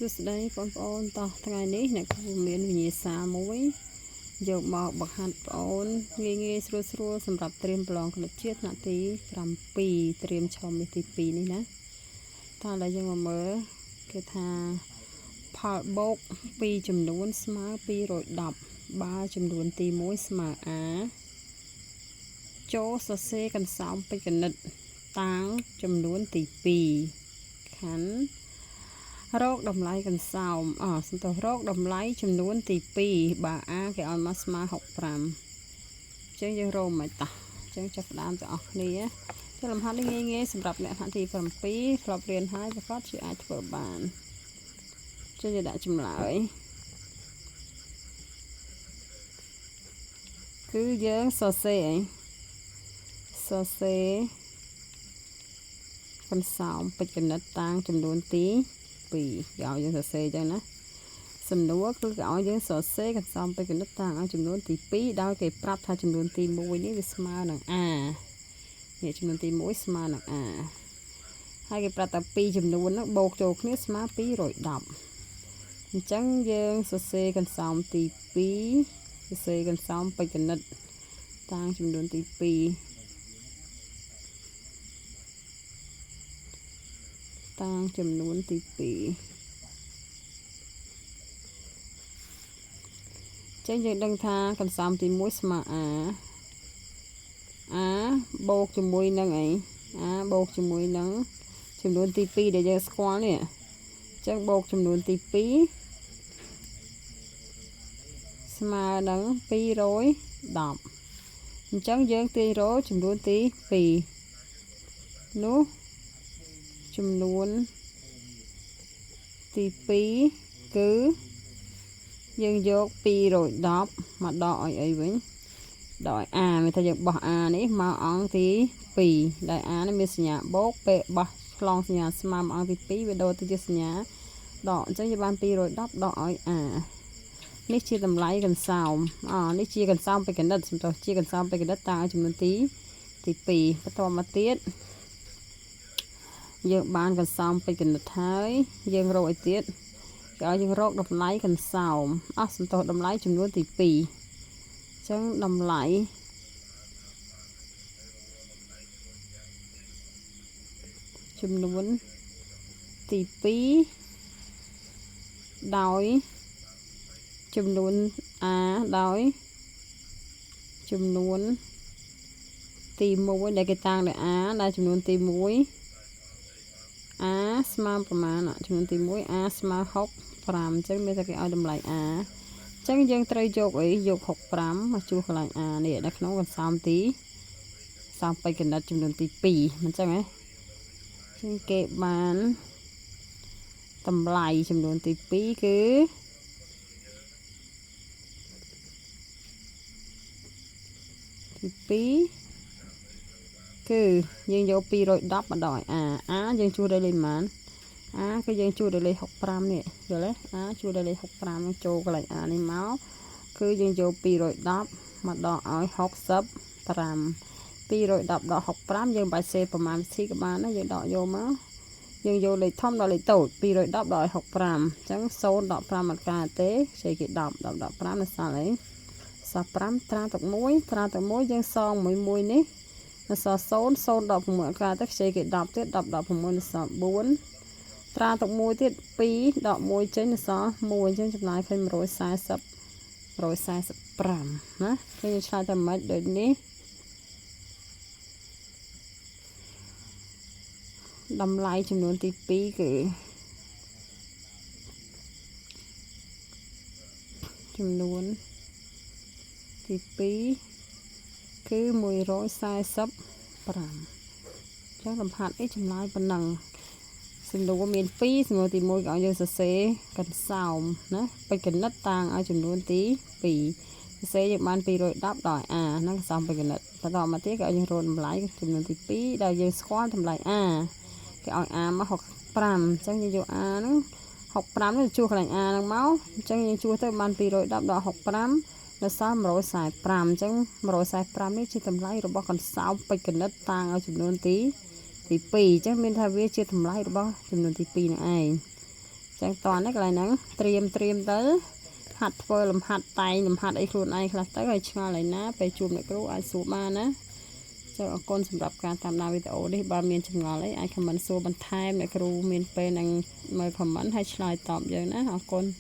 សួស្តីបងប្អូនតោះថ្ងៃនេះអ្នកគ្រូមានវិញ្ញាសាមួយយកមកបង្ហាត់បងអូនងាយងាយស្រួលស្រួលសម្រាប់ត្រៀមប្រឡងគណិតជាតិថ្នាក់ទី7ត្រៀមឆមាសទី2នេះណាតោះឥឡូវយើងមកមើលគេថាផលបូក2ចំនួនស្មើ210បើចំនួនទី1ស្មើ a ចូលសរសេរកន្សោមពេជ្រគណិតតាំងចំនួនទី2ខណ្ឌរកតម្លៃកន្សោមអសំទោសរកតម្លៃចំនួនទី2បើ a គេឲ្យមកស្មើ65អញ្ចឹងយើងរកមិនតោះអញ្ចឹងចាប់ផ្ដើមទាំងអស់គ្នាចុះលំហាត់នេះងាយងាយសម្រាប់អ្នកថ្នាក់ទី7ធ្លាប់រៀនហើយប្រកាសជាអាចធ្វើបានអញ្ចឹងយើងដាក់ចម្លើយគឺយើងសរសេរអីសរសេរកន្សោមពេជ្រគណិតតាំងចំនួនទី2គេឲ្យយើងសរសេរអញ្ចឹងណាសំណួរគឺគេឲ្យយើងសរសេរកន្សោមពេជ្រគណិតតាំងឲ្យចំនួនទី2ដោយគេប្រាប់ថាចំនួនទី1នេះវាស្មើនឹង a នេះចំនួនទី1ស្មើនឹង a ហើយគេប្រាប់ថា2ចំនួនហ្នឹងបូកចូលគ្នាស្មើ210អញ្ចឹងយើងសរសេរកន្សោមទី2សរសេរកន្សោមពេជ្រគណិតតាំងចំនួនទី2តាំងចំនួនទី2ចឹងយើងដឹងថាកន្សោមទី1ស្មើ a a បូកជាមួយនឹងអី a បូកជាមួយនឹងចំនួនទី2ដែលយើងស្គាល់នេះអញ្ចឹងបូកចំនួនទី2ស្មើនឹង210អញ្ចឹងយើងទាញរកចំនួនទី2នោះចំនួនទី2គឺយើងយក210មកដកឲ្យអីវិញដកឲ្យ a មានថាយើងបោះ a នេះមកអង្គទី2ដែល a នេះមានសញ្ញាបូកពេលបោះឆ្លងសញ្ញាស្មើមកអង្គទី2វាដូរទៅជាសញ្ញាដកអញ្ចឹងយើងបាន210ដកឲ្យ a នេះជាតម្លៃកន្សោមអនេះជាកន្សោមបេក្ខនិតសំទោសជាកន្សោមបេក្ខនិតតាំងឲ្យចំនួនទី2បន្តមកទៀតយើងបានកន្សោមបេក្ខនិតហើយយើងរកឲ្យទៀតគេឲ្យយើងរកតម្លៃកន្សោមអស់សំទោសតម្លៃចំនួនទី2អញ្ចឹងតម្លៃចំនួនទី2ដោយចំនួន a ដោយចំនួនទី1ដែលគេតាំងដោយ a ដែលចំនួនទី1 a ស្មើប្រមាណចំនួនទី1 a ស្មើ65អញ្ចឹងមានតែគេឲ្យតម្លៃ a អញ្ចឹងយើងត្រូវយកអីយក65មកជួសកន្លែង a នេះនៅក្នុងកន្សោមទីសោមបេក្ខនិតចំនួនទី2មិនអញ្ចឹងហ៎ចឹងគេបានតម្លៃចំនួនទី2គឺទី2គឺយើងយក210មកដល់ a a យើងជួសដល់លេខប៉ុន្មាន a គឺយើងជួសដល់លេខ65នេះយល់ទេ a ជួសដល់លេខ65ចូលកន្លែង a នេះមកគឺយើងយក210មកដល់ឲ្យ65 210ដល់65យើងបាច់សេប្រមាណវិធីក៏បានដែរយើងដកយកមកយើងយកលេខធំដល់លេខតូច210ដល់65អញ្ចឹង0ដល់5អត់កើតទេខ្ចីគេ10 10ដល់5នៅសល់អីសល់5ត្រាទឹក1ត្រាទឹក1យើងសងមួយមួយនេះនៅសល់0 0ដល់6អត់កើតទេខ្ចីគេ10ទៀត10ដល់6នៅសល់4ត្រាទឹក1ទៀត2ដក1ចេញនៅសល់1អញ្ចឹងចម្លើយឃើញ140 145ណាឃើញឆ្លើយតែមិនដូចនេះតម្លៃចំនួនទី2គឺចំនួនទី2គឺ145ចឹងលំហាត់នេះចម្លើយប៉ុណ្ណឹងសំណួរមាន2សំណួរទី1គេឲ្យយើងសរសេរកន្សោមណាបេក្ខនិតតាំងឲ្យចំនួនទី2សរសេរយើងបាន210ដល់ a ហ្នឹងកន្សោមបេក្ខនិតបន្តមកទៀតគេឲ្យយើងរកតម្លៃចំនួនទី2ដែលយើងស្គាល់តម្លៃ a គេឲ្យ a មក65អញ្ចឹងយើងយក a ហ្នឹង65នេះជួសកន្លែង a ហ្នឹងមកអញ្ចឹងយើងជួសទៅបាន210ដល់65នៅសល់145អញ្ចឹង145នេះជាតម្លៃរបស់កន្សោមពេជ្រគណិតតាំងឲ្យចំនួនទី2អញ្ចឹងមានថាវាជាតម្លៃរបស់ចំនួនទី2នឹងឯងអញ្ ចឹងតោះនេះកន្លែងហ្នឹងត្រៀមត្រៀមទៅហាត់ធ្វើលំហាត់តែងលំហាត់អីខ្លួនឯងខ្លះទៅហើយឆ្ងល់ឯណាពេលជួបអ្នកគ្រូអាចសួរបានណាចឹងអរគុណសម្រាប់ការតាមដានវីដេអូនេះបើមានចម្ងល់អីអាច comment សួរបន្ថែមអ្នកគ្រូមានពេលនឹងមើល comment ហើយឆ្លើយតបយើងណាអរគុណ។